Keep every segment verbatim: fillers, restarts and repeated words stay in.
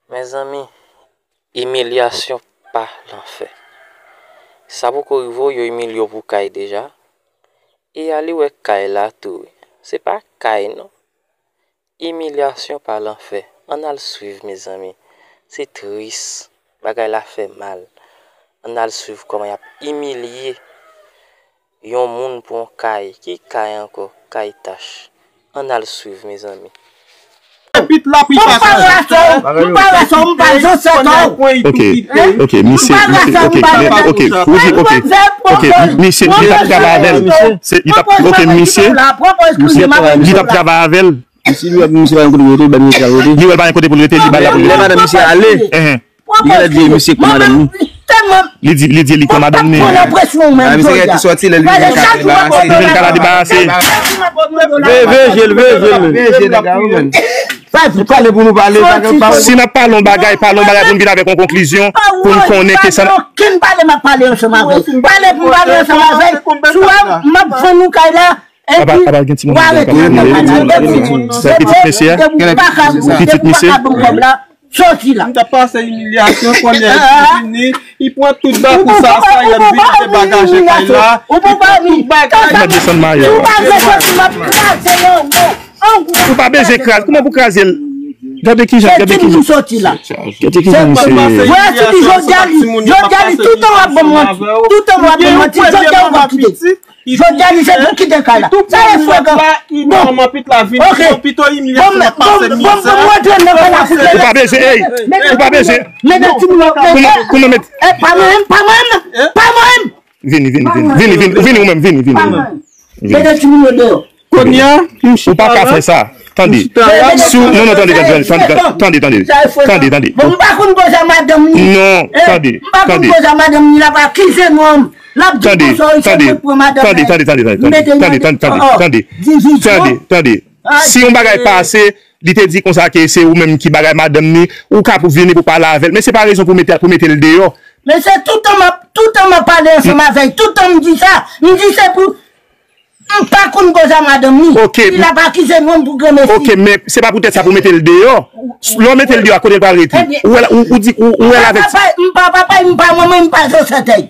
Mezanmi, imilyasyon pa lanfè. Sa poko rive w, yo imilye w pou kay deja. E ale wè kay la tou wi. Se pa kay non. Imilyasyon pa lanfè. Ann al swiv, mezanmi. Se tris. Bagay la fè mal. Ann al swiv kòman y ap imilye yon moun pou yon kay. Ki kay ankò? Kay tach. Ann al swiv, mezanmi. Bit la pou pase. Ok, ok, misye, misye, ok, ok, ok, misye, li t ap travay avè l. Se, li t ap, ok, misye, li t ap travay avè l. Misye, li wè misye pa gen kote pou l rete, li ba l kote pou l rete, li ba l la pou l rete. Madan misye ale. Li genlè di misye k pran madanm li. Li di, li di li k pran madanm li. Madan misye genlè te sòti lè li vin kay la debarase. Veye, veye je l, veye je l. Veye je nèg la wi, menn. Pale pou nou pale. Si n ap pale yon bagay, pale yon bagay pou n vin avèk yon konklizyon, pou n konnen ke sa n ap. Okenn pale m ap pale ansanm avè l. Pale pou m pale ansanm avè l. Si w wè m ap vann ou kay la, epi w arete nan kay la. Pitit mesye a? Pitit mesye? Soti la. M t ap pase imilyasyon, kounye a li vini, li pran tout bakou sa, sa, y ap vin debagaje kay la, li pran tout bagay. Ou pa desann mayè. Ou pa bezwen kraze. Kouman pou kraze l? Gade kijan, gade kijan. Gade kijan misye ye. Vwè, si jodi a li, jodi a li, toutan w ap ban m manti, toutan w ap ban m manti, jodi a w ap kite. Jodi a li se pou kite kay la. Sa e frekan. Bon, ok. Bon, bon, bon, bon, bon, rantre nan kay la pou. Ou pa bezwen, ey, ou pa bezwen. Mennen timoun yo. Kouman, kouman met. E pa mwen menm, pa mwen menm, pa mwen menm. Vini, vini, vini, vini, vini, vini ou menm, vini, vini. Mennen timoun yo deyò. Kounye a, ou pa ka fè sa. Tande. Si w, non, non, tande, tande, tande, tande, tande, tande, tande, tande. Bon, m pa konn koze a madanm ni. Non, tande, tande. M pa konn koze a madanm ni, l ap akize nonm. L ap di konsa, se mwen k pran madanm. Tande, tande, tande, tande, tande, tande, tande, tande, tande, tande, tande, tande. Si yon bagay pase, li te di konsa ke se ou menm ki bagay madanm ni, ou ka pou vini pou pale avè l. Men se pa rezon pou mete, pou mete l deyò. Men se toutan m ap, toutan m ap pale ansanm avè l, toutan m di sa, m di se pou M pa konn koze a madanm ni. Ok. Li la pa akize nonm pou granmesi. Ok, men se pa poutèt sa pou mete l deyò. Lè w mete l deyò, kote l pral rete? Ou wè l, ou, ou di, ou, ou wè l avèk. M pa papa, m pa manman, m pa zansèt.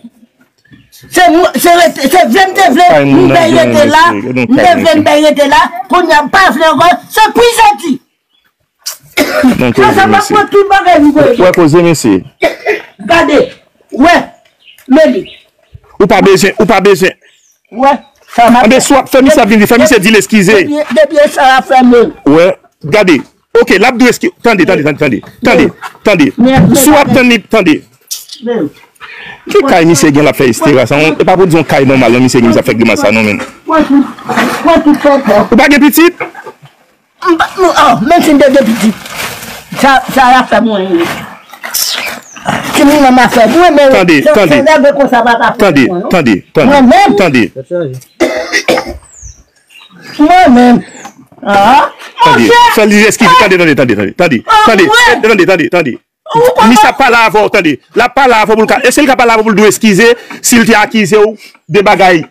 Se, se, se vle m te vle, m bay rete la, m te vle m bay rete la, kounye a m pa vle ankò, se pou soti. Sa, sa pa pran tout bagay m voye. Wè koze mesye. Gade, wè, men li. Ou pa bezwen, ou pa bezwen. Wè, sa m ap fè. Anben, si w ap fè misye ap vin, fè misye di l eskize. Depi, depi sa a fèmen. Wè, gade. Ok, l ap dwe eskize. Tande, tande, tande, tande. Tande, tande. Si w ap tann li, tande. Ki kay misye gen l ap fè estera sa? E pa pou di yon kay nòmal non misye gen misye ap fè grimas sa non menn. Ou pa gen pitit? M pa, m, oh, menm si m te gen pitit, sa, sa y ap fè mwen. Timoun nan m ap fè mwen, men tande, tande, tande, tande, tande, tande, tande. Mwen menm. Tande. Mwen menm. Ah, tande. Monchè. Fè li eskize. Tande, tande, tande, tande, tande, tande, tande, tande, tande. Misye ap pale avè w, tande. L ap pale avè w pou l ka. Èske l ka pale avè w pou l di w eskize si l te akize w de bagay?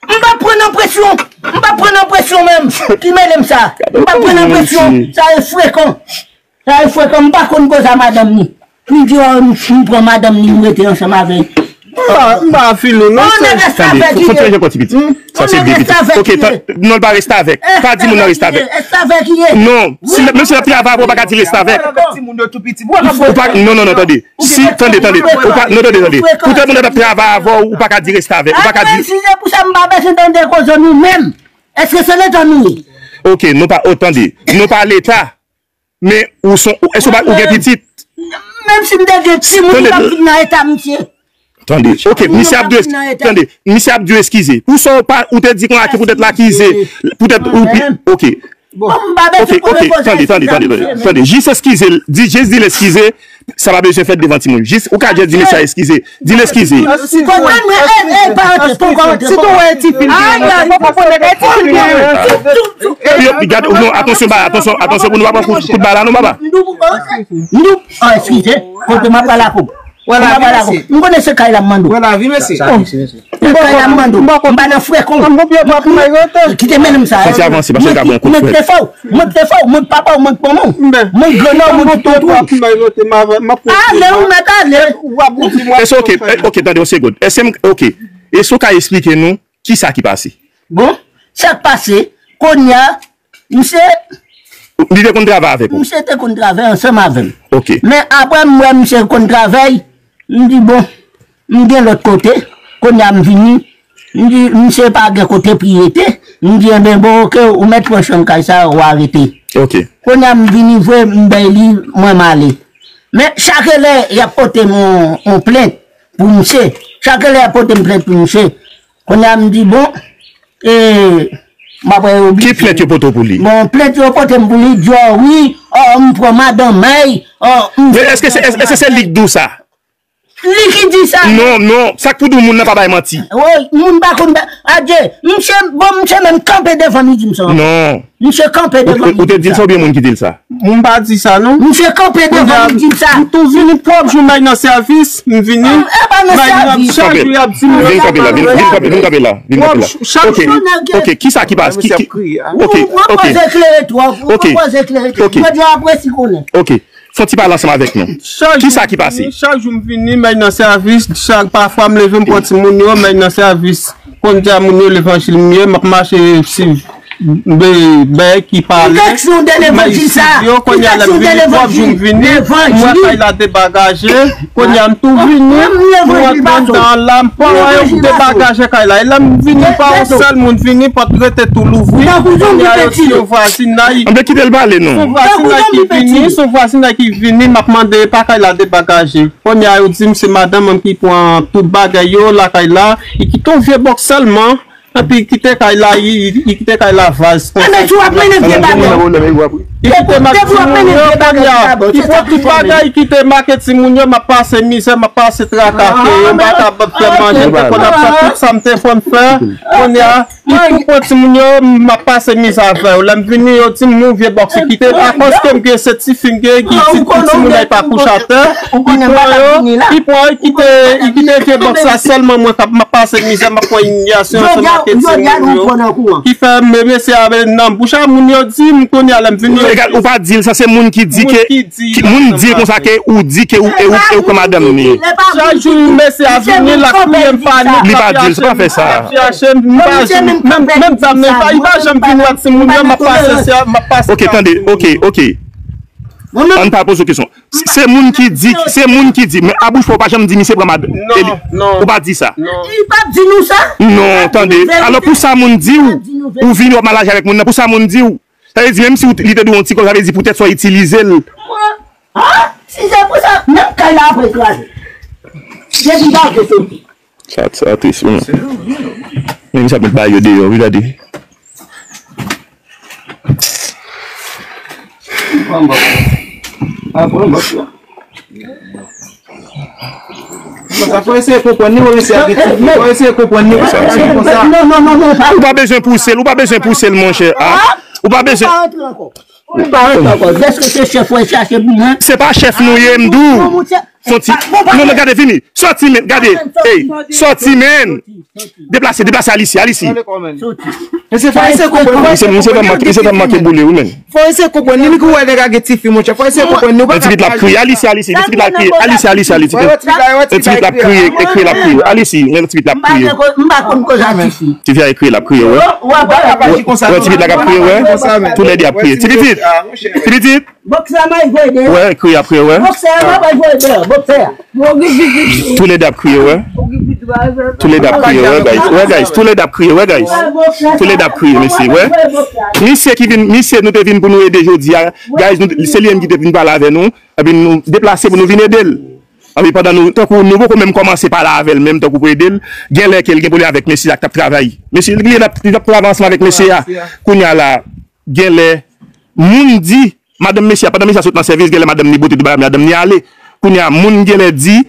M p ap pran nan presyon. M p ap pran nan presyon menm. Ki mele m sa? M p ap pran nan presyon. Sa e frekan. Sa e frekan. M pa konn koze a madanm ni. Li di, oh, m, m pran madanm ni, m rete ansanm avè l. M pa, m pa file w non. Yon nèg restavèk li ye. Sa se de pitit. Ok, non, l pa restavèk. Pa di moun nan restavèk. Restavèk li ye. Non, menm si l ap travay avè w, ou pa ka di restavèk. Ou pa, non, non, non, tande. Si, tande, tande. Ou pa, non, tande, tande. Poutèt moun nan ap travay avè w, ou pa ka di restavèk. Ou pa ka di. Si se pou sa, m pa bezwen tande koze nou menm. Èske se Leta nou ye? Ok, nou pa, oh, tande. Nou pa Leta. Men ou son, ou, èske ou pa, ou gen pitit? Menm si m te gen timoun, li p ap vin nan eta misye. Tande, ok, misye ap dwe, tande, misye ap dwe eskize. Pou sa ou pa, ou te di konsa ke poutèt l akize, poutèt ou, ok. Ok, ok, tande, tande, tande, tande, tande. Jis eskize l, di, jis di l eskize, sa pa bezwen fèt devan timoun. Jis, ou ka jis di mesye a eskize. Di l eskize. Konprann mwen, e, e, pa antre, poko antre, poko antre. Yo, gade, non, atansyon, ba, atansyon, atansyon pou nou pa pran kout, kout bal la, non, papa. M doup, oh, eskize, kote m ap pale ak ou. Wè lavi, mesye. M konnen se kay la m mande w. Wè lavi, mesye. Sa, sa, mesye, mesye. Se kay la m mande w. M pa nan frè kon. Kite men m sa. Fò ti avanse, paske l ka pran kout frè. Mwen te fè w. Mwen te fè w. Mwen papa w, mwen manman w. Mwen grann w, mwen tonton w. Ale, ou mèt ale. Èske, ok, eh, ok, tande yon segonn. Èske m, ok. Èske w ka eksplike nou kisa ki pase? Bon, sa k pase, kounye a, misye Li te konn travay avèk ou? Misye te konn travay ansanm avè m. Ok. Men apre m wè misye konn travay, m di, bon, m gen lòt kote, kounye a m vini, m di, misye pa gen kote pou l rete, m di, enben, bon, ok, ou mèt pran chanm kay sa, w a rete. Ok. Kounye a m vini vre, m bay li, mwen m ale. Men chak lè y ap pote m yon, yon plent pou misye, chak lè y ap pote m plent pou misye, kounye a m di, bon, e, m ap wè yo oblije. Ki plent yo pote w pou li? Bon, plent yo pote m pou li, di, o wi, o, m pran madanm mèy, o, m Men èske se, èske se li k di w sa? Li ki di sa. Non, non, sa k pou di w moun nan pa bay manti. Wi, moun pa konn bay. Adye, misye, bon, misye menm kanpe devan m, li di m sa. Non. Misye kanpe devan m, li di m sa. Ou te di l sa oubyen moun ki di l sa? Moun pa di sa, non. Misye kanpe devan m, li di m sa. M tou vini twòp jou, m al nan sèvis, m vini. E pa nan sèvis. Chak jou y ap di m. Vin kanpe la, vin, vin kanpe, vin kanpe la, vin kanpe la. Chak jou. Ok, ok, kisa ki pase? Ki, ki, ok, ok. Ou pran poze klere twòp, ou pran poze klere twòp. Ok. Jodi a w ap resi konnen. Ok. Fò ti pale ansanm avèk nou. Kisa ki pase? Chak jou m vini, m al nan sèvis, chak pafwa m leve, m pran timoun yo, m al nan sèvis. Konn di a moun yo levanjil m ye, m ap mache swiv bèy ki pale. Yon kesyon de levanjil sa. Yon kesyon de levanjil. Levanjil. Mwen kay la debagaje. Kounye a m tou vini. Mwen rantre anndan la, m pa wè yo debagaje kay la. E lè m vini, pa yon sèl moun vini, pòt rete tou louvri. Kounye a yo di yon vwazinay. Anben kite l pale non. Yon vwazinay ki vini, yon vwazinay ki vini, m ap mande pa kay la debagaje. Kounye a yo di m se madanm mwen ki pran tout bagay yo lakay la, li kite yon vye bòks sèlman. Epi kite kay la, li, li kite kay la vaz konsa. Enben si w ap mennen vye bagay. Li kite mak timoun yo, kounye a, li pran tout bagay, kite make timoun yo, m ap pase mizè, m ap pase traka ke yo, m pa ka fè manje, m te konn ap fè tout sa m te konn fè. Kounye a, li tou pran timoun yo, m ap pase mizè avè yo. Lè m vini, yo di m yon vye bòks li kite, akoz ke m gen se tifi m gen, ki di tout timoun yo pa kouche atè. Li pran yo, li pran yo, kite, li kite vye bòks la sèlman mwen k ap, m ap pase mizè, m ap pran imyasyon ansanm ak timoun yo. Ki fè m, mesye a nan bouch a moun yo di m kounye a lè m vini yo. Egal, ou pa di l sa, se moun ki di ke, moun di l konsa ke ou di ke ou, e ou, e ou pran madanm li. Chak jou mesye a vini, l ap kriye m panik, li pa di l, se pa fè sa. L ap chache m, m pa janm, menm, menm dam nan, li pa janm vin wè timoun yo, m ap pase, m ap pase. Ok, tande, ok, ok. Ann pa poze kesyon. Se moun ki di, se moun ki di, men a bouch pa w pa janm di misye pran madanm. Non, non. Ou pa di sa. Li p ap di nou sa. Non, tande. Alò pou sa moun di w, ou vini w ap mal aji avèk moun nan, pou sa moun di w. Sa vle di menm si li te di w yon ti kòb, sa vle di poutèt sa w itilize l. Ah, si se pou sa, menm kay la ap kraze. Depi bagay soti. Sa, sa tris wi men. Men misye ap met bagay yo deyò wi, gade. Fò eseye konprann li, fò eseye konprann li. Ou pa bezwen pouse l, ou pa bezwen pouse l monchè. Ou pa bezwen. Ou pa rantre ankò. Dèske se chèf ou al chache pou mwen? Se pa chèf nou ye, m di w. Soti. Non, non, gade, vini. Soti, men, gade. Ey, soti, men. Deplase, deplase, al isi, al isi. Misye, misye fè m manke, misye fè m manke boule, wi, men. Fò eseye konprann li, li ki wè nèg la gen tifi, monchè. Fò eseye konprann li. Men ti pit la ap kriye, al isi, al isi, ti pit la ap kriye, al isi, al isi, al isi. Ti pit la ap kriye, e kriye l ap kriye. Al isi, men ti pit la ap kriye. M pa konn koz a tifi. Tifi a e kriye l ap kriye, wè. Wè, ti pit la k ap kriye, wè. Toulède ap kriye. Ti pitit. Ti pitit. Bòksè a m ap voye deyò. Wè, kriye ap kriye, wè. Bòksè a m ap voye deyò, bòksè a. Toulède ap kriye, wè. Toulède ap kriye, wè, guys. Wè, guys, toulède ap kriye, wè, guys. Toulède ap kriye, mesye, wè. Misye ki vin, misye nou te vin pou nou ede jodi a. Guys, nou, se li menm ki te vin pale avè nou. Epi nou deplase pou nou vin ede l. Epi pandan nou, tankou nou poko menm kòmanse pale avè l menm tankou pou ede l, gen lè ke l gen pwoblèm avèk mesye a k t ap travay. Mesye, li t ap, li t ap travay ansanm avèk mesye a. Kounye a la, gen lè, moun di, madanm mesye a, pandan mesye a sot nan sèvis, gen lè madanm ni bote tout bagay, madanm ni ale. Kounye a, moun gen lè di,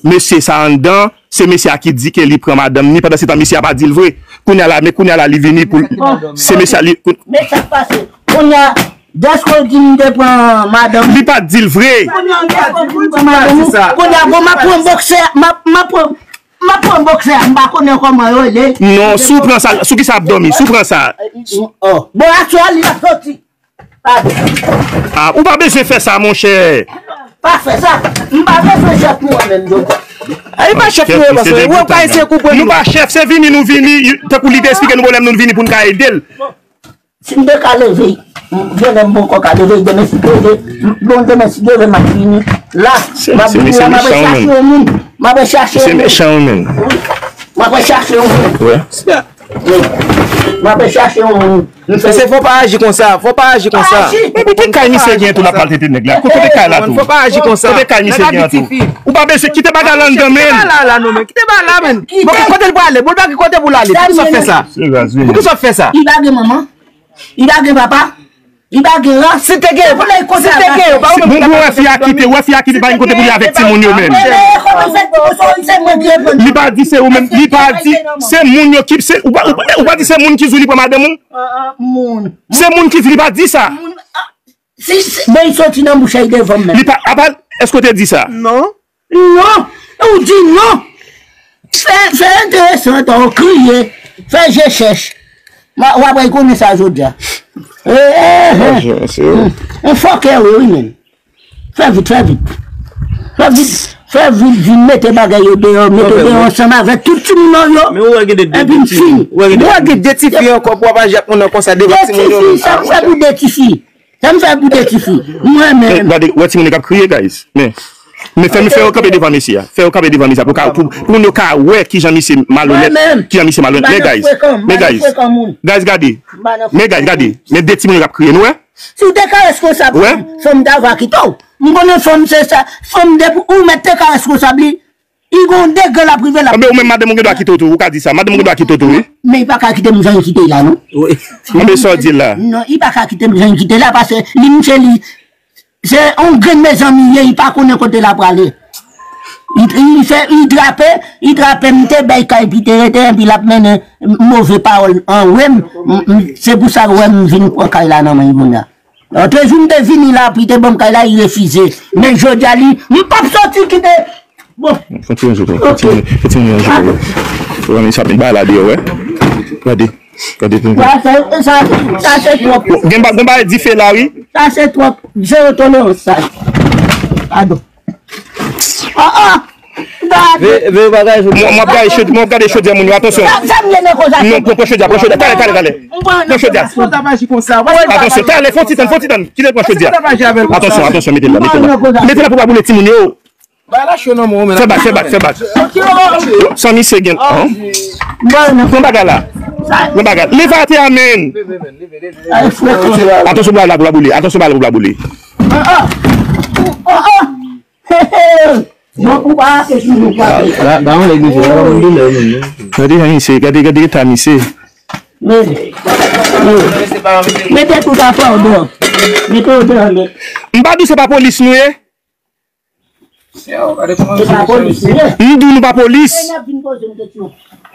mesye sa anndan, se mesye a ki di ke li pran madanm ni, pandan se tan mesye a pa di l vre. Kounye a la, men kounye a la, li vini pou l, se mesye a, li, kou- Men sa k pase, kounye a, Dèske w di m te pran madanm. Li pa t di l vre. Kounye a, dèske w di m te pran madanm ou. Kounye a, bon, m ap pran boksè, m ap, m ap pran, m ap pran boksè, m pa konnen kòman yo rele. Non, si w pran sa, sou ki sa ap dòmi, si w pran sa. Bon, aswè a, li ap soti. Ah, ou pa bezwen fè sa, monchè. Pa fè sa. M pa bezwen chèf mwen menm, Jodi. Ay, pa chèf nou, paske ou pa eseye konprann nou. Nou pa chèf, se vini nou vini, tankou li te eksplike nou pwoblèm nou, nou vini pou n ka ede l. Si m te ka leve, m, jwenn m poko ka leve, demen si Dye vle, m, bon, demen si Dye vle, m ap vini la, m ap vini la, m ap chache yon moun, m ap chache yon moun. M ap chache yon moun. Wi. M ap chache yon moun. Mesye, fò pa aji konsa, fò pa aji konsa. Epi ki kay misye gen tou l ap maltrete nèg la? Kote kay la tou? Fò pa aji konsa. Kote kay misye gen an tou? Ou pa bezwen kite bagay la anndan men. Kite bagay la la non men. Kite bagay la men. Bon, kote l prale? Bon, l pa gen kote pou l ale. Poukisa w fè sa? Poukisa w fè sa? Li pa gen manman. Li pa gen papa. Li pa gen ras. Si te gen, si te gen, pa ou menm ki ta pase pou dòmi. Bon, bon, wè fi a kite, wè fi a kite, pa gen kote pou li avèk timoun yo menm. Li pa di se ou menm, li pa di se moun yo ki, se, ou pa, ou pa, ou pa di se moun ki di w li pran madanm ou? Se moun ki di, li pa di sa. Si, si, men li soti nan bouch li devan m menm. Li pa, apa, èske w te di sa? Non. Non, ou di non. Fè, fè enteresan, tann, kriye, fè je chèch. W ap wè, konnen sa jodi a. Eh, eh, eh. Yon fòkè wi, wi, menm. Fè vit, fè vit. Fè vit, fè vit, vin mete bagay yo deyò, mete deyò ansanm avèk tout timoun yo. Men ou wè gen de, de ti fi. Ou wè gen de ti fi ankò pou w ap aji ak moun nan konsa devan timoun yo. De ti fi, sa m fè pou de ti fi. Sa m fè pou de ti fi. Mwen menm. Gade, wè timoun yo k ap kriye, guys. Men, men fè, fè yo kanpe devan mesye a. Fè yo kanpe devan mesye a pou ka, pou, pou moun yo ka wè kijan misye malonèt, kijan misye malonèt. Men, guys, men, guys, guys, gade. Men, guys, gade. Men de timoun yo k ap kriye, nou wè? Si w te ka reskonsab fanm, fanm ta va kite w. M konnen fanm se sa, fanm depi ou mèt te ka reskonsab li, li gon degre l ap rive la. Anben, ou menm madanm ou gen dwa kite w tou, ou ka di sa. Madanm ou gen dwa kite w tou, wi. Men li pa ka kite m jan li kite la, non. Anben, sa w di la? Non, li pa ka kite m jan li kite la, paske li, misye, li, se yon grenn mezanmi ye, li pa konnen kote l ap prale. Li, li fè, li trape, li trape m te bay kay pi te rete, epi l ap mennen move pawòl anwe m. M, m, se pou sa w wè m vin pran kay la nan men l kounye a. Lòt jou m te vini la pou l te ban m kay la, li refize. Men jodi a li, m p ap soti kite. Bon. Fè ti yon jou pou, fè ti yon, fè ti yon jou pou. Ou wè, sa met bagay la deyò, wè. Gade, gade pou. Sa, sa, sa se twòp. Gen ba, gen bagay dife la, wi. Sa se twòp. Zewo tolerans sa. Padon. Ah, ah. Gade. Ve, ve bagay, mwen, mwen ap gade chod-, mwen ap gade chodyè moun yo, atansyon. Sa, sa m gen nan koz a. Non, pran, pran chodyè, pran chodyè. Talè, talè, talè. Pran chodyè. Atansyon, talè, fon ti tann, fon ti tann. Kite l pran chodyè. Atansyon, atansyon, mete l la, mete l la. Mete l la pou pa boule timoun yo. Fè bak, fè bak, fè bak. San misye gen, an? Pran bagay la. Pran bagay. Leve atè a, men. Atansyon, bagay la pou pa boule. Atansyon, bagay la pou pa boule. Gade jan misye, gade, gade eta misye. Mete tout afè odò. Mete odò anlè. M pa di w se pa polis nou ye. M di w nou pa polis.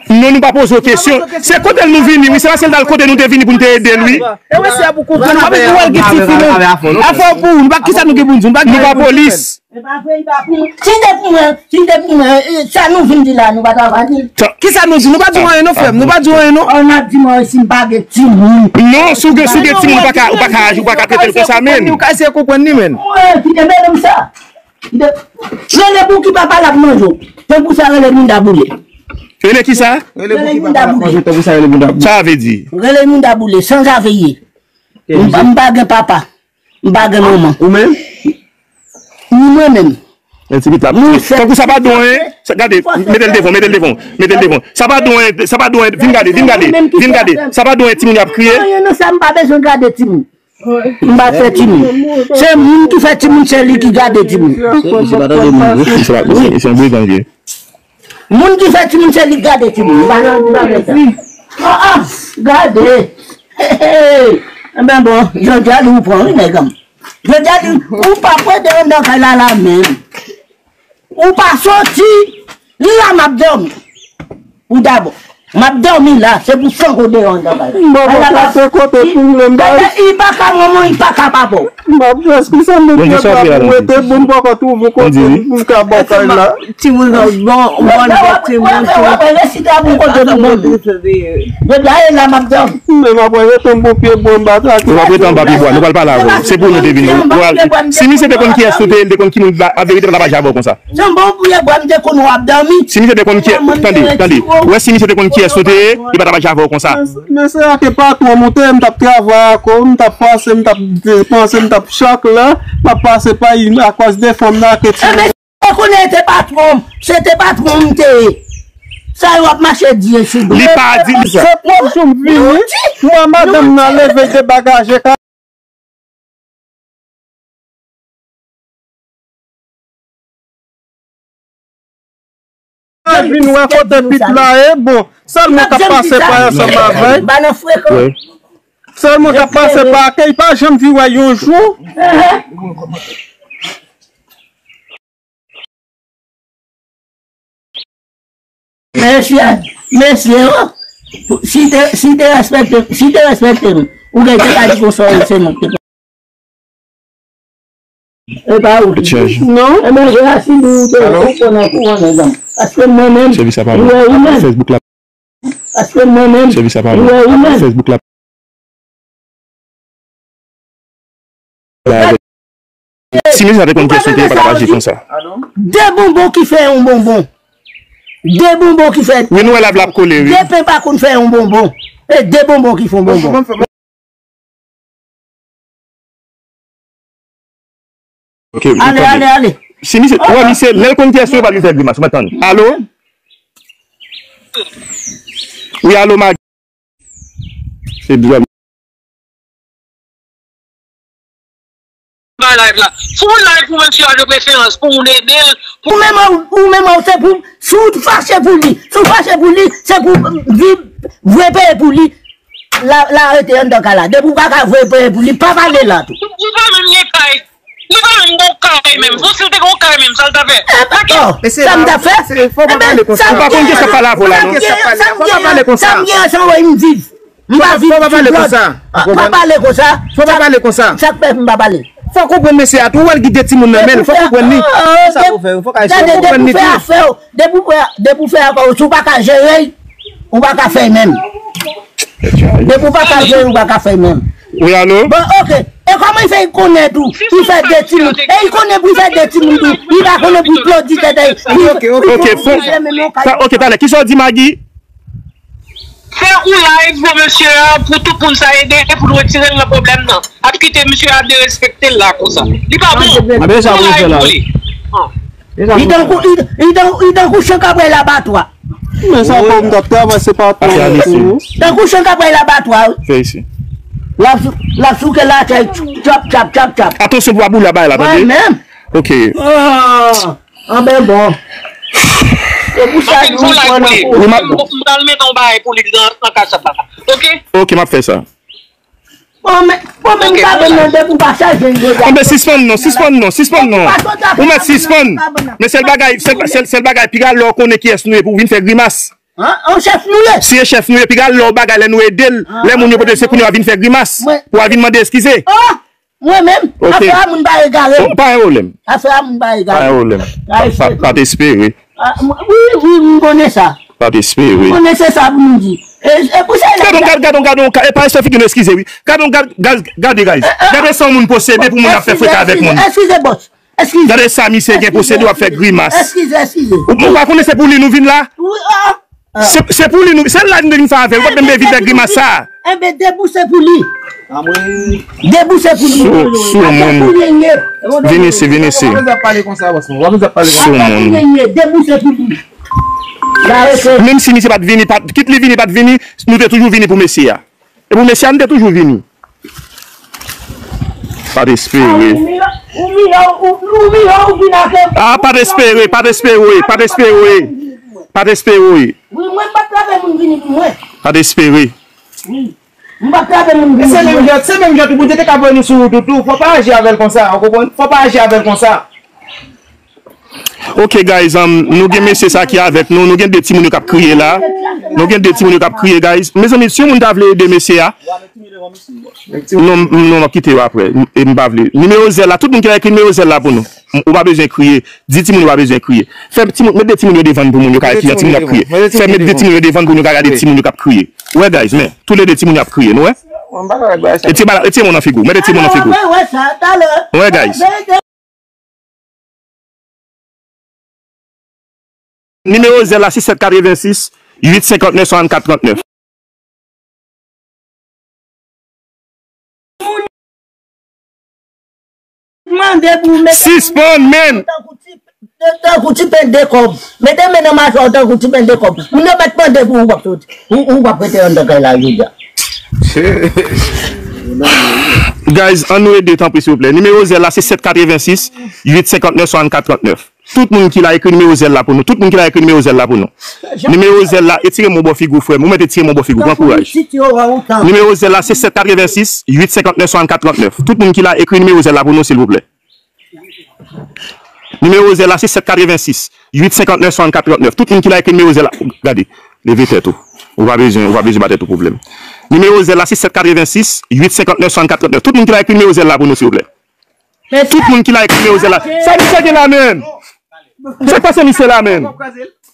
Non, nou pa poze w kesyon. Se kote l nou vini, wi. Se paske l t al kote nou te vini pou n te ede l, wi. E wè, se pou konprann, nou pa bezwen wè l gen ti fi, non. Afè w pou ou, nou pa, kisa nou gen pou n di, nou pa gen. Nou pa polis. E pa vre, li pa pou mwen. Si l te pou mwen, si l te pou mwen, e, sa nou vin di la, nou pa ta va di l. Kisa nou di? Nou pa di w anyen, non, frè m. Nou pa di w anyen, non. An ap di mwen si m pa gen timoun. Non, si w gen, si w gen timoun, ou pa ka, ou pa ka aji, ou pa ka trete l konsa, men. Ou ka eseye konprann li, men. Mwen, ki te mele m sa. Rele bouki papa l ap manje w. Tankou sa rele moun daboule. Rele ki sa? Rele bouki papa l ap manje w, tankou sa rele moun daboule. Sa vle di? Rele moun daboule, sanzaveye. M pa, m pa gen papa. M pa gen manman. Ou menm? Ni mwen menm. Men ti pit la. Tankou sa pa dwen, gade, mete l devan, mete l devan, mete l devan. Sa pa dwen, sa pa dwen, vin gade, vin gade, vin gade. Sa pa dwen timoun y ap kriye. Non, non, sa m pa bezwen gade timoun. M pa fè timoun. Se moun ki fè timoun, se li ki gade timoun. Misye pa tande moun, wi. Misye pa, misye, misye yon brigan, li ye. Moun ki fè timoun, se li ki gade timoun. M pa nan, m pa nan sa. Ah, ah, gade. Enben bon, jodi a li ou pran, wi, nèg an. Jodi a li, ou pa prete anndan kay la la menm. Ou pa soti, la m ap dòmi. Pou dabò. M ap dòmi la, se pou flank ou deyò anndan kay la. M pa konn kote pou m le m pa. Li pa ka manman, li pa ka papa w. M ap jis ki sa m met pye bwa pou rete bon, m poko twouve kote pou m ka bò kay la. Timoun, bon, bon, timoun, timoun. Resite a pou kote pou bon. Depi a la m ap dòmi. Men m ap rete m bon pye bwa m pa trake. Ou ap rete anba pye bwa, nou pral pale avè w. Se pou nou te vini. Si misye te konn kiyès nou te ye, li te konn ki moun ap verite pa t ap aji avè w konsa. Janbon pou ye bwa m te konn w ap dòmi. Si misye te konn ki, tande, tande. Ou wè si misye te konn kiyès ou te ye, li pa t ap aji avè w konsa. Men se a ke patwon m ou te ye, m t ap travay ak ou, m t ap pase, m t ap depanse, m t ap chak lè, m ap pase pa akòz de fanm nan ke ti. Ebyen, se konnen te patwon m, se te patwon m te ye. Sa yo ap mache di e sou do. Li pa di li sa. Se pwòp jou m vini, m wè madanm nan leve debagaje ka. Vin wè kote pit la ye, bon, sèl moun k ap pase pa ansanm avè l. Sèl moun k ap pase pa akèy, pa janm di wè yon jou. Mesye, mesye, o, si te, si te respekte, si te respekte m, ou gen te ka di konsa, se mwen ki te. E pa ou ki di. Non. Ebyen, Jerasin di ou te, ou konnen kouran nèg la. Paske mwen menm, ou wè ou menm. Paske mwen menm, ou wè ou menm. Si misye sa te konn kiyès ou te ye, pa t ap aji konsa. De bonbon ki fè yon bonbon. De bonbon ki fè. Wi, nou wè lav la ap kole, wi. De pen pa konn fè yon bonbon. E de bonbon ki fè yon bonbon. Ok, ale, ale, ale. Si misye, ou wè misye, lè l konn kiyès ou ye, pa vin fè grimas, ou mèt tann. Alo? Wi, alo, Magi. Se bizar. Ba live la. Fè yon live pou mesye a de preferans, pou moun ede l. Ou menm, ou, ou menm, ou se pou, si w fache pou li, si w fache pou li, se pou, vi, vre peye pou li. La, la rete anndan kay la. Depi w pa ka vre peye pou li, pa pale la tou. Ou pa menm gen kay. Li pa menm gon kay menm. Bon, si l te gon kay menm, sa l ta fè? Sa m ta fè? Fò pa pale konsa. Ou pa konn kiyès k ap pale avè w la, non. Fò pa pale konsa. Sa m gen, sa m gen, sa m gen, m viv. M pa viv sou blòd. Fò pa pale konsa. Fò pa pale konsa. Sa k fè m pa pale? Fò konprann mesye a tou, ou wè l gen de timoun nan men l, fò konprann li. Sa pou fè, fò ka fò konprann li tou. Depi w fè afè w, depi w fè, depi w fè afè w, si w pa ka jere l, ou pa ka fè l menm. Depi w pa ka jere l, ou pa ka fè l menm. Wi, alo? Bon, ok. E kòman l fè konnen tou? Li fè de timoun. E li konnen pou l fè de timoun tou. Li pa konnen pou l plodi tèt li. Ok, ok. Ok, fò, ok, talè. Kisa w di, Magi? Fè yon live pou mesye a, pou tout moun sa ede, pou nou retire l nan pwoblèm nan. Ap kite mesye a derespekte l la konsa. Li pa bon. Fè yon live pou li. Li tankou, li, li tankou, li tankou chan k ap pral abatwa. Men sa fò m t ap travèse pa tou. Tankou chan k ap pral abatwa, wi. Fè isi. L ap sou, l ap souke lakèy, tchap, tchap, tchap, tchap. Atansyon pou pa boule bagay la, tande? Mwen menm. Ok. Anben bon. Se pou sa nou pran nan kou. M pral mete yon bagay pou li nan, nan kachap la. Ok? Ok, m ap fè sa. Bon, men, bon, men, kabann nan, depi w pa chaje l jodi a. Anben, sispann non, sispann non, sispann non. Ou mèt sispann. Men sèl bagay, sèl, sèl, sèl bagay, piga lè w konnen kiyès nou ye pou w vin fè grimas. An, an chèf nou ye. Si e chèf nou ye, piga lè w bagay, lè nou ede l, lè moun yo pote, se kounye a w ap vin fè grimas. Pou w ap vin mande eskize. Mwen menm, afè a moun pa egare. Oh, pa gen pwoblèm. Afè a moun pa egare. Pa gen pwoblèm. Pa, pa, pa t espere. Ah, m-, wi, wi, m konnen sa. Pa t espere. M konnen se sa pou m di. E, e pou sa, gade, gade, gade, gade, e pa respè figi nou, eskize, wi. Gade, gade, gade, gade, guys. Gade sa yon moun posede pou moun ap fè freka avèk moun. Eskize, eskize, bòs. Eskize. Gade sa misye gen posede, w ap fè grimas. Eskize, eskize. Ou, ou pa konnen se pou li nou vin la? Wi, ah. Se, se pou li nou, se la nou te vin fè avè l, ou pa t menm te vin fè grimas sa. Enben, debouse pou li. Debouse pou li. Sou, sou moun. Vin isi, vin isi. Sou moun. Debouse pou li. Menm si misye pa t vini, pa t, kit li vini, pa t vini, nou te toujou vini pou mesye a. E pou mesye a, nou te toujou vini. Pa t espere. Ah, pa t espere, pa t espere, pa t espere. Pa t espere. Wi, mwen pa t trape moun vini pou mwen. Pa t espere. Wi. M pa t trape moun vini pou mwen. Se menm jan, se menm jan tou Bondye te ka voye nou sou wout ou tou. Fò pa aji avè l konsa, ou konprann? Fò pa aji avè l konsa. Ok, guys, um, nou gen mesye sa ki avèk nou. Nou gen de timoun yo k ap kriye la. Nou gen de timoun yo k ap kriye, guys. Mezanmi, si yon moun ta vle ede mesye a, non, non, m ap kite yo apre. E m pa vle. Nimewo zèl la, tout moun ki la ekri nimewo zèl la pou nou. Ou pa bezwen kriye. Di timoun yo pa bezwen kriye. Fè timoun, met de timoun yo devan pou moun yo ka ekri, timoun yo ap kriye. Fè met de timoun yo devan pou nou ka gade timoun yo k ap kriye. Ou wè, guys, men, toulede timoun yo ap kriye, nou wè? E tire bala, e tire moun nan figi w. Met de timoun nan figi w. Ou wè, guys. Nimewo zèl la, sis sèt katrevensis, uit senkantnèf, swasannkat trannèf. Mande pou mete Sispann, men! Tankou ti, tankou ti pen de kòb. Mete men nan machwè w tankou ti pen de kòb. Moun yo mèt mande pou ou, w ap soti. Ou, ou p ap rete anndan kay la jodi a. Guys, ann nou ede, tanpri, silvouplè. Nimewo zèl la, se sèt katrevensis, uit senkantnèf, swasannkat trannèf. Tout moun ki la, ekri nimewo zèl la pou nou. Tout moun ki la, ekri nimewo zèl la pou nou. Nimewo zèl la, etire m yon bò figi w, frè m. Ou mèt etire m yon bò figi w. Pran kouraj. Nimewo zèl la, se sèt katrevensis, uit senkantnèf, swasannkat trannèf. Tout moun ki la, ekri nimewo zèl la pou nou, silvouplè. Nimewo zèl la, se sèt katrevensis, uit senkantnèf, swasannkat trannèf. Tout moun ki la, ekri nimewo zèl la. Gade, leve tèt ou. Ou pa bezwen, ou pa bezwen ba tèt ou pwoblèm. Nimewo zèl la, se sèt katrevensis, uit senkantnèf, swasannkat trannèf. Tout moun ki la, ekri nimewo zèl la pou nou, silvouplè. Tout moun ki la, ekri nimewo zèl la. Sa misye gen la menm? Sa k pase misye la menm?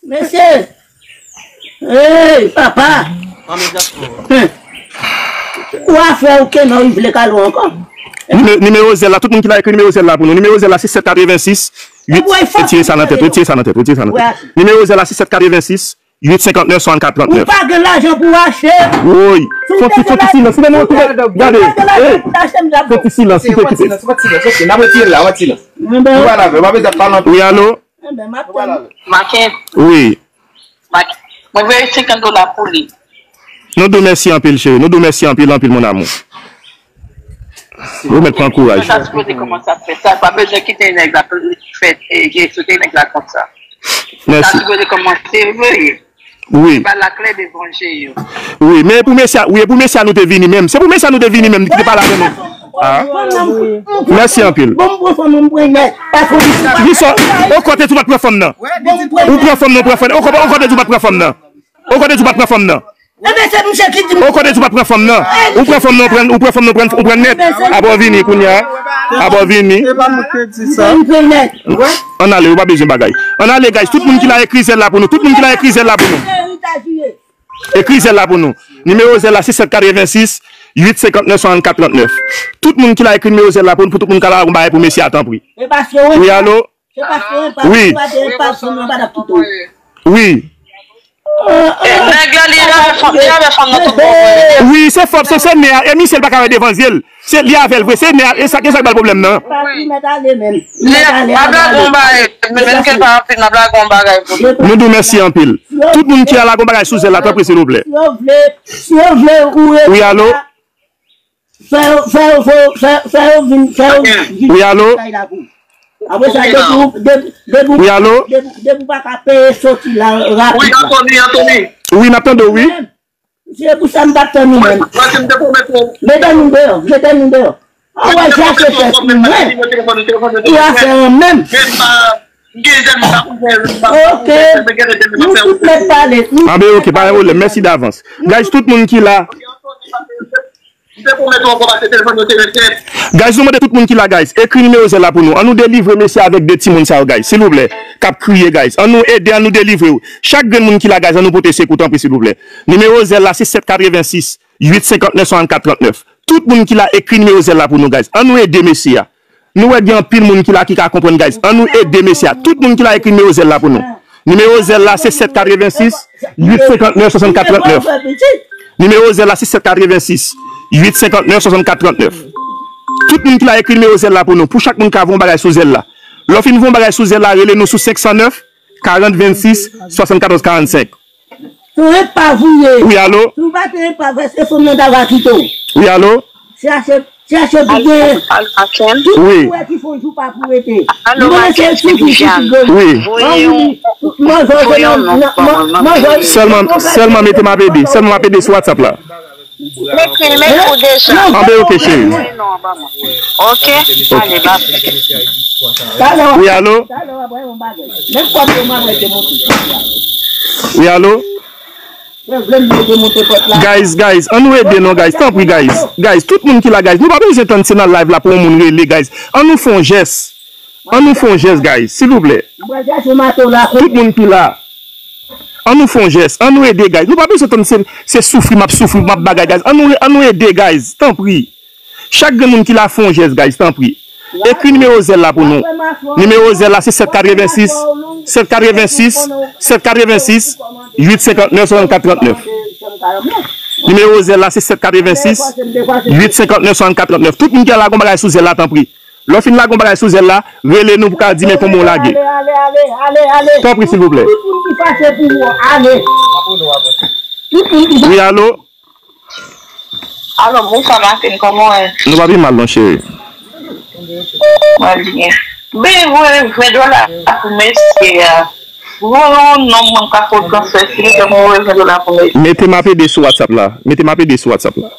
Mesye! Hey, papa! Ou a fè ou ke non, li vle kalo ankò. Nime-, nimewo zèl la, tout moun ki la, ekri nimewo zèl la pou nou. Nimewo zèl la, se sèt katrevensis, uit, retire sa nan tèt, retire sa nan tèt, retire sa nan tèt. Nimewo zèl la, se sèt katrevensis, uit senkantnèf, swasannkat trannèf. Ou pa gen lajan pou achte. Woy. Fè ti, fè ti silans. Ou pa gen lajan pou achte, m ap fè ti silans. Fè ti silans, kite, kite. N ap retire l la, n ap retire l. Wi, alo? Enben, m ap tann. Maken. Wi. Maken. Mwen voye senkant dola pou li. Nou di w mèsi anpil, cheri. Nou di w mèsi anpil, anpil, mon amour. Ou mèt pran kouraj. Sa sipoze kòmanse ap fè sa. Pa bezwen kite nèg la fè, e, e, sote nèg la konsa. Mèsi. Sa sipoze kòmanse veye. Wi. Ba lakle devan je yo. Wi, men pou mesye a, wi, pou mesye a nou te vini menm. Se pou mesye a nou te vini menm, ki te pale avè nou. Ah. Mèsi anpil. Bon, m pran fanm, m pran nèg. Paske li sò, okò te di w pa t pran fanm nan. Ou pran fanm nan, ou pran fanm nan. Okò, okò te di w pa t pran fanm nan. Okò te di w pa t pran fanm nan. Ebyen, se misye ki di m. Okò te di w pa t pran fanm nan. Ou pran fanm nan, ou pran, ou pran fanm nan, ou pran, ou pran nèt. Apre w vini, kounye a. Apre w vini. Se pa mwen ki di sa. M pran nèt. Ann ale, ou pa bezwen bagay. Ann ale, guys. Tout moun ki la, ekri zèl la pou nou. Tout moun ki la, ekri zèl la pou nou. Ekri zèl la pou nou. Nimewo zèl la, se sèt katrevensis, uit senkantnèf, swasannkat trannèf. Tout moun ki la, ekri nimewo zèl la pou nou, pou tout moun ka la, yon bagay pou mesye a, tanpri. Wi, alo? Wi. Nèg la, li avè fanm, li avè fanm nan tout bon vre. Wi, se fanm, se, se nè a. E misye l pa ka wè devan zye l. Se li avè l vre, se nè a. E sa, e sa k ba l pwoblèm nan. Wi. M ap lage yon bagay, men, men ke l pa anpil, m ap lage yon bagay pou li. Nou di w mèsi anpil. Tout moun ki la, lage yon bagay sou zèl la, tanpri, silvouplè. Si yo vle, si yo vle, ou Wi, alo? Fè yo, fè yo, fè yo, fè, fè yo vin, fè yo vin. Wi, alo? Apre sa, depi, depi, depi, Wi, alo? Depi, depi w pa ka peye soti la rapid la. Wi, Anthony, Anthony. Wi, n ap tande w, wi. Se pou sa m pa t tann ou menm. Mwen, si m te pwomèt ou. Mete nou deyò, mete nou deyò. Ou al chache fè pou mwen. Ou a fè an menm. Ok. Nou tout mèt pale. Anben, ok, pa gen pwoblèm. Mèsi davans. Guys, tout moun ki la. M te pwomèt ou ankò pase telefòn yo te ret nèt. Guys, nou mande tout moun ki la, guys. Ekri nimewo zèl la pou nou. Ann nou delivre mesye avèk de timoun sa yo, guys. Silvouplè. K ap kriye, guys. Ann nou ede, ann nou delivre yo. Chak grenn moun ki la, guys, ann nou pote sekou, tanpri, silvouplè. Nimewo zèl la, se sèt katrevensis, uit senkantnèf, swasannkat trannèf. Tout moun ki la, ekri nimewo zèl la pou nou, guys. Ann nou ede mesye a. Nou wè gen anpil moun ki la ki ka konprann, guys. Ann nou ede mesye a. Tout moun ki la, ekri nimewo zèl la pou nou. Nimewo zèl la, se sèt katrevensis, uit senkantnèf, swasannkat trannèf. Nimewo zèl la, se sèt katrevensis, uit senkantnèf, swasannkat trannèf. Tout moun ki la, ekri nimewo zèl la pou nou. Pou chak moun ka voye yon bagay sou zèl la. Lè w fin voye yon bagay sou zèl la, rele nou sou senk san nèf, karant vennsis, swasannkatòz karannsenk. Tou ret pa vouye. Wi, alo? Si w pa te ret pa vre, se fanm nan ta va kite w. Wi, alo? Chache, chache pou gen. Wi. Wi. Wi. Sèlman, sèlman mete m ap ede. Sèlman m ap ede sou WhatsApp la. Mwen filme pou deja. Anbe, ok, cheri. Ok, ale, bab. Wi, alo? Wi, alo? Guys, guys, ann nou ede non, guys, tanpri, guys. Guys, tout moun ki la, guys, nou pa bezwen tann se nan live la pou yon moun rele, guys. Ann nou fè yon jès. Ann nou fè yon jès, guys, silvouplè. Tout moun ki la, ann nou fè yon jès. Ann nou ede, guys. Nou pa bezwen tann se, se soufri, m ap soufri, m ap bagay, guys. Ann nou, ann nou ede, guys, tanpri. Chak grenn moun ki la fè yon jès, guys, tanpri. Ekri nimewo zèl la pou nou. Nimewo zèl la se sèt katrevensis, sèt katrevensis, sèt katrevensis, uit senkantnèf, swasannkat trantnèf. Nimewo zèl la se sèt katrevensis, uit senkantnèf, swasannkat trantnèf. Tout moun ki la gon bagay sou zèl la, tanpri. Lè w fin la gon bagay sou zèl la, rele nou pou ka di men konbyen w lage. Tanpri, silvouplè. Wi, alo? Alo, bonswa, Martin, kòman w ye? Nou pa pi mal, non, cheri. Mwen byen. Ben, voye ven dola pou mesye a. Voye yon nonm mwen ka fè transfè, silvouplè, voye ven dola pou mesye. Mete m ap ede sou WhatsApp la. Mete m ap ede sou WhatsApp la.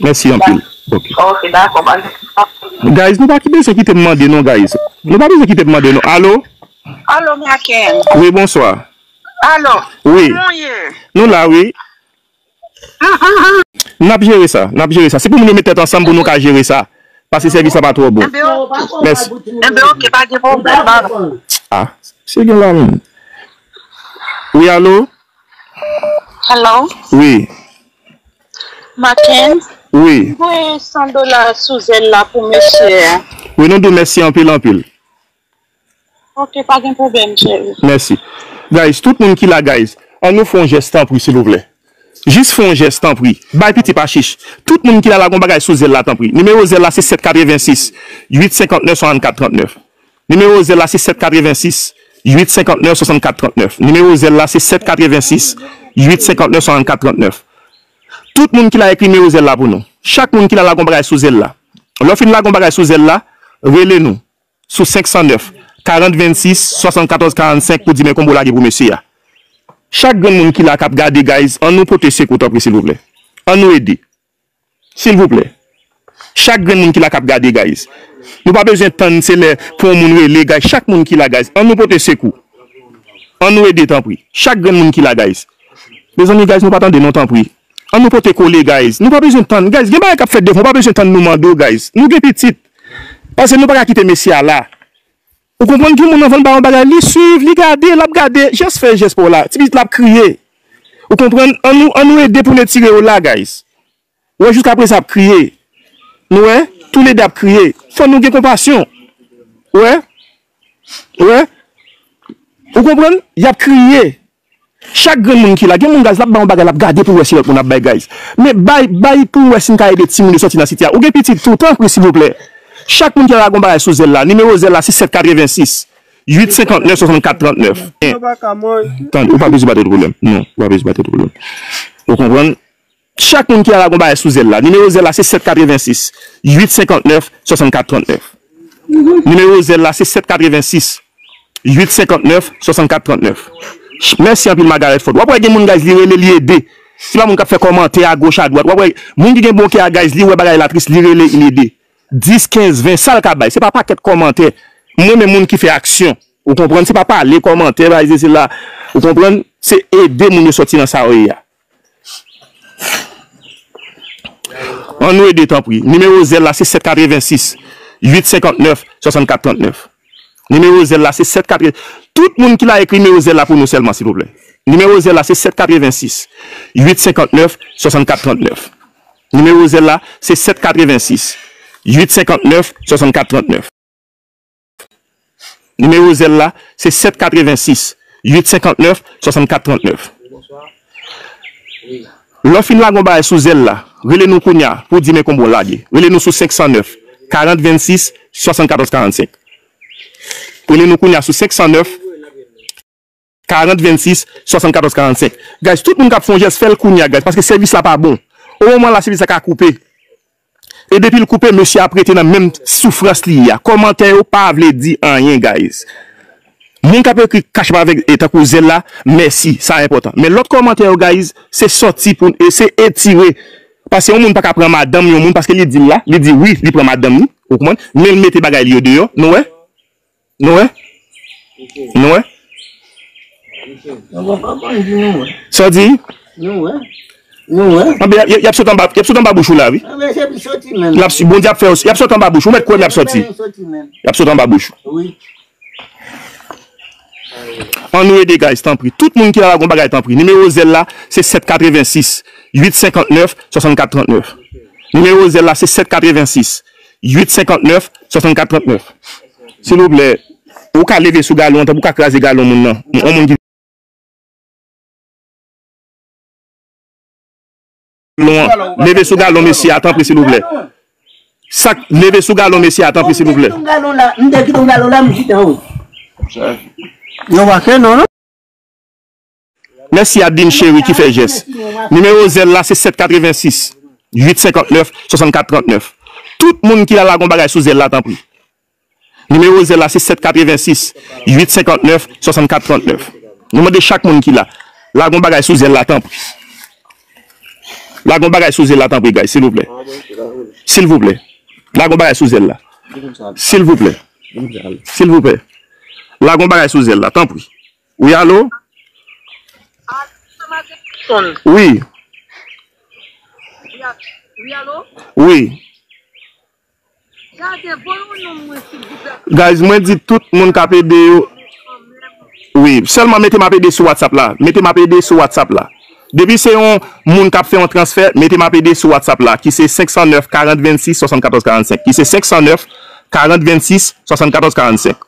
Mèsi anpil. Ok. Ok, dakò, pa gen. Guys, nou pa ki bezwen kite m mande, non, guys. Nou pa bezwen kite m mande, non. Alo? Alo, Maken. Wi, bonswa. Alo, wi. Kòman w ye? Nou la, wi. N ap jere sa, n ap jere sa. Se pou moun yo met tèt ansanm pou nou ka jere sa. Paske sèvis la pa twò bon. Enben, ok. Mèsi. Enben, ok, pa gen pwoblèm, baba. Ah, se gen la menm. Wi, alo? Alo? Wi. Maken? Wi. Voye san dola sou zèl la pou mesye a. Wi, nou di w mèsi anpil, anpil. Ok, pa gen pwoblèm, cheri. Mèsi. Guys, tout moun ki la, guys, ann nou fè yon jès, tanpri, silvouplè. Jis fè yon jès, tanpri. Bay pitit pa chich. Tout moun ki la, la gon bagay sou zèl la, tanpri. Nimewo zèl la se sèt katrevensis, uit senkantnèf, swasannkat trantnèf. Nimewo zèl la se sèt katrevensis, uit senkantnèf, swasannkat trantnèf. Nimewo zèl la se sèt katrevensis, uit senkantnèf, swasannkat trantnèf. Tout moun ki la, ekri nimewo zèl la pou nou. Chak moun ki la, la gon bagay sou zèl la. Lè w fin la gon bagay sou zèl la, rele nou sou senk san nèf, karant vennsis, swasannkatòz karannsenk pou di men konbyen w lage pou mesye a. Chak grenn moun ki la k ap gade, guys, ann nou pote sekou, tanpri, silvouplè. Ann nou ede. Silvouplè. Chak grenn moun ki la k ap gade, guys. Nou pa bezwen tann se lè pou yon moun rele, guys. Chak moun ki la, guys, ann nou pote sekou. Ann nou ede, tanpri. Chak grenn moun ki la, guys. Mezanmi, guys, nou pa tande, non, tanpri. Ann nou pote kole, guys. Nou pa bezwen tann. Guys, gen bagay k ap fèt devan, ou pa bezwen tann nou mande w, guys. Nou gen pitit. Paske nou pa ka kite mesye a la. Ou konprann, gen moun anvan l ba yon bagay, li swiv, li gade, l ap gade, jès fè jès pa w la. Ti pitit la ap kriye. Ou konprann? Ann nou, ann nou ede pou n etire yo la, guys. Ou wè, jiskaprezan ap kriye. Nou wè? Toulede ap kriye. Fò nou gen konpasyon. Ou wè? Ou wè? Ou konprann? Y ap kriye. Chak grenn moun ki la, gen moun, guys, l ap bay yon bagay, l ap gade pou wè si lòt moun ap bay, guys. Men bay, bay pou wè si n ka ede timoun yo sòti nan sitiyasyon. Ou gen pitit tou, tanpri, silvouplè. Chak moun ki la, la gon bagay sou zèl la. Nimewo zèl la se sèt katrevensis, uit senkantnèf, swasannkat trantnèf. Tande, ou pa bezwen ba tèt ou pwoblèm. Non, ou pa bezwen ba tèt ou pwoblèm. Ou konprann? Chak moun ki la, la gon bagay sou zèl la. Nimewo zèl la se sèt katrevensis, uit senkantnèf, swasannkat trantnèf. Nimewo zèl la se sèt katrevensis, uit senkantnèf, swasannkat trantnèf. Mèsi anpil, Margaret Ford. W ap wè gen moun, guys, li rele, li ede. Se pa moun k ap fè kòmantè agoch, adwat. W ap wè moun ki gen bon kè a, guys, li wè bagay la tris, li rele, li ede. Dis, kenz, ven, sa l ka bay. Se pa pakèt kòmantè. Mwen renmen moun ki fè aksyon. Ou konprann? Se pa pale, kòmantè, bagay se la. Ou konprann? Se ede moun yo sòti nan sa yo ye a. Ann nou ede, tanpri. Nimewo zèl la se sèt katrevensis, uit senkantnèf, swasannkat trantnèf. Nimewo zèl la se sèt katreven. Tout moun ki la, ekri nimewo zèl la pou nou sèlman, silvouplè. Nimewo zèl la se sèt katrevensis, uit senkantnèf, swasannkat trantnèf. Nimewo zèl la se sèt katrevensis, uit senkantnèf, swasannkat trantnèf. Nimewo zèl la se sèt katrevensis, uit senkantnèf, swasannkat trantnèf. Lè w fin lage yon bagay sou zèl la, rele nou kounye a pou w di men konbyen w lage. Rele nou sou senk san nèf, karant vennsis, swasannkatòz karannsenk. Rele nou kounye a sou senk san nèf, karant vennsis, swasannkatòz karannsenk. Guys, tout moun k ap fè yon jès, fè l kounye a, guys, paske sèvis la pa bon. O moman la, sèvis la ka koupe. E depi l koupe, mesye ap rete nan menm soufrans li ye a. Kòmantè yo pa vle di anyen, guys. Moun k ap ekri Cash App avèk, e, tankou zèl la, mèsi, sa enpòtan. Men lòt kòmantè yo, guys, se sòti pou, e se etire. Paske yon moun pa ka pran madanm yon moun paske li di l la, li di wi, li pran madanm li, ou konprann? Men l mete bagay li yo deyò, nou wè? Nou wè? Nou wè? Sa w di? Nou wè? Nou wè? Anben, y ap, y ap sot anba, y ap sot anba bouch ou la, wi. Anben, se pou soti menm. L ap, Bondye ap fè, y ap sot anba bouch ou, ou mèt kwè m, y ap soti. Y ap sot anba bouch ou. Wi. Ann nou ede, guys, tanpri. Tout moun ki la, la gon bagay, tanpri. Nimewo zèl la, se sèt katrevensis, uit senkantnèf, swasannkat trantnèf. Nimewo zèl la, se sèt katrevensis, uit senkantnèf, swasannkat trantnèf. Silvouplè, ou ka leve sou galon an, tanpri ou ka kraze galon moun nan. Yon moun ki Leve sou galon mesye a, tanpri, silvouplè. Sak, leve sou galon mesye a, tanpri, silvouplè. Mèsi a Din Cheri ki fè jès. Nimewo zèl la, se sèt katrevensis, uit senkantnèf, swasannkat trantnèf. Tout moun ki la, la gon bagay sou zèl la, tanpri. Nimewo zèl la se sèt katrevensis, uit senkantnèf, swasannkat trantnèf. Nou mande chak moun ki la, lage yon bagay sou zèl la, tanpri. Lage yon bagay sou zèl la, tanpri, guys, silvouplè. Silvouplè. Lage yon bagay sou zèl la. Silvouplè. Silvouplè. Lage yon bagay sou zèl la, tanpri. Wi, alo? Wi. Wi. Guys, mwen di tout moun k ap ede yo. Wi, sèlman mete m ap ede sou WhatsApp la. Mete m ap ede sou WhatsApp la. Depi se yon moun k ap fè yon transfè, mete m ap ede sou WhatsApp la, ki se senk san nèf, karant, vennsis, swasannkatòz, karannsenk. Ki se senk san nèf, karant, vennsis, swasannkatòz, karannsenk.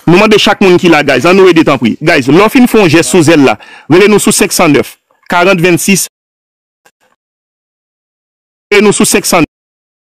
Nou mande chak moun ki la, guys, ann nou ede tanpri. Guys, lè w fin fè yon jès sou zèl la, rele nou sou senk san nèf, karant, vennsis, rele nou sou senk san nèf.